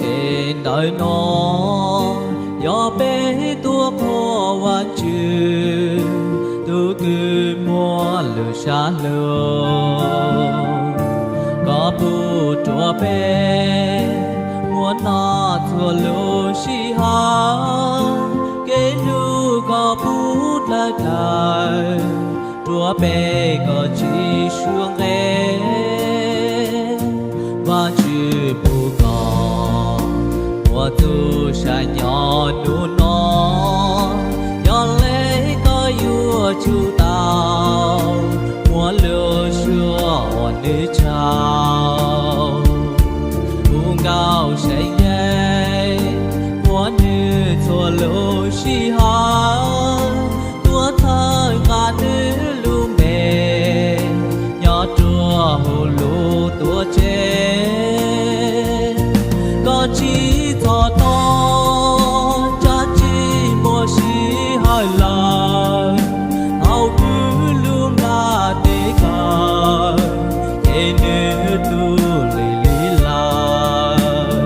Kev ntawm no yog peb tuaj qhuas Vajtswv tus kws muaj lwm sab lug. Koj pub rua peb muaj noj txhua lub sij hawm, kev hlub koj pub dlawg dlawg rua peb kom tsis suav nqe. Vajtswv pub koj muaj txuj sa nyob nub no, yog le koj yuav tsum tau muaj lub suab uas nws tsaug. Kuv nkauj seev yeej qhuas nws txhua lub sij hawm, tuav thawj nqa nws lub npe nyob rua huv lub tuam tsev. Koj tsis txhob tau, tsam tsis muaj sij hawm lawm, thaum kwv lub nplaj teb kawg, ces nws tu lim lim lawm.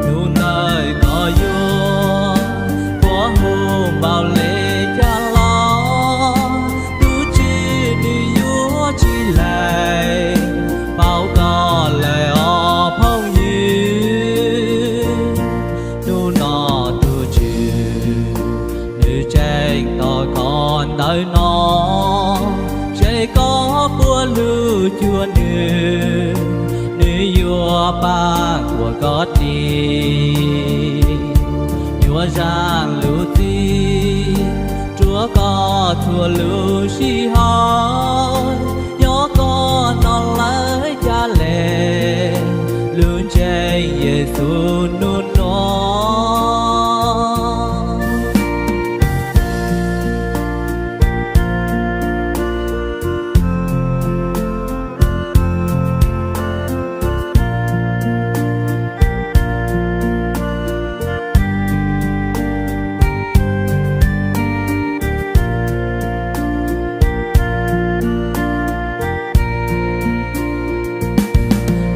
Nub ntawd koj yuav quas hu npaum le caag los, tus Tswv nws yuav tsis lees paub koj lawm os phooj ywg. Nub no tus Tswv nws tseem tos koj ntawm no, saib koj puab lug cuag nws, nws yuav paab kuas koj dlig. Yuav zam lub txim rua koj txhua lub sij hawm, yog koj nov lawm ca le lub ntseg Yexus nub no.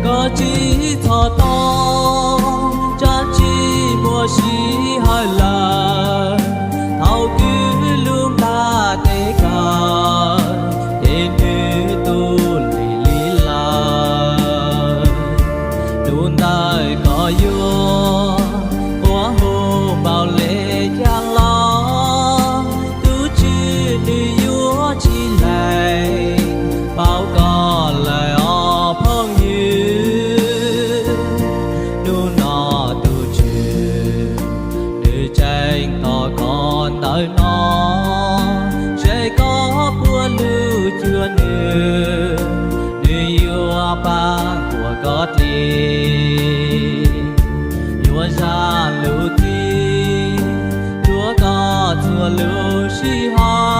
Koj tsis txhob tau, tsam tsis muaj sij hawm lawm, thaum kwv lub nplaj teb kawg, ces nws tu lim lim lawm. Nub ntawd koj yuav quas hu npaum le caag los, tus Tswv nws yuav tsis lees paub koj lawm os phooj ywg. Nub no tus Tswv nws tseem tos koj ntawm no, saib koj puab lug cuag nws, nws yuav paab kuas koj dlig. Yuav zam lub txim rua koj txhua lub sij hawm,